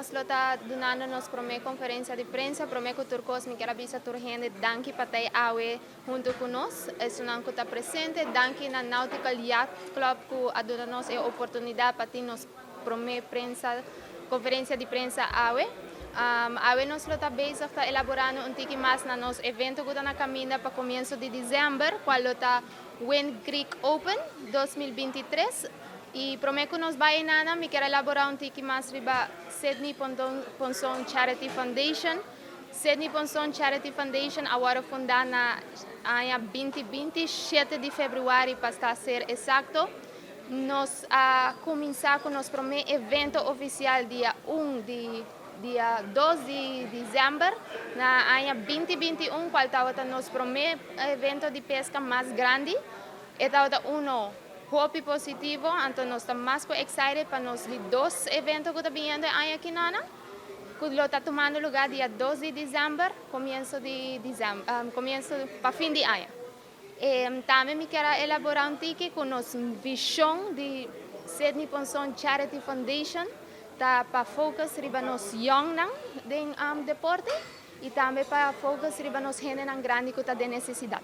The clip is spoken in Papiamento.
nos lo ta dunando nos prome conferencia di prensa. Prome cu tur cos, mi kier bisa tur hende danki pa ta awe hunto cu nos, esunnan cu ta presente. Danki na Nautical Yacht Club cu a duna nos e oportunidad pa tin nos prome conferencia di prensa awe. Awe nos lo ta bezig ta elaborando un tiki mas na nos evento cu ta na caminda pa comienso di december, cual lo ta Wind Creek Open 2023. Y prome cu nos bay nana, mi kier elabora un tiki mas riba Sidney Ponson Charity Foundation. Sidney Ponson Charity Foundation a wordo funda na aña 2020, 7 di februari pa ser exacto. Nos a cuminsa cu nos prome evento oficial dia 1 di dia 2 di december na aña 2021, cual tabata nos prome evento di pesca mas grandi. E tabata uno hopi positivo, anto nos ta mas excited pa nos di dos evento cu ta bini aña aki nana, cu lo ta tumando luga dia 2 di december, comienso di december, comienso pa fin di aña. Tambe mi kier elabora un tiki cu nos vision di Sidney Ponson Charity Foundation ta pa focus riba nos young nan den deporte y tambe pa focus riba nos hendenan grandi cu ta den necesidad.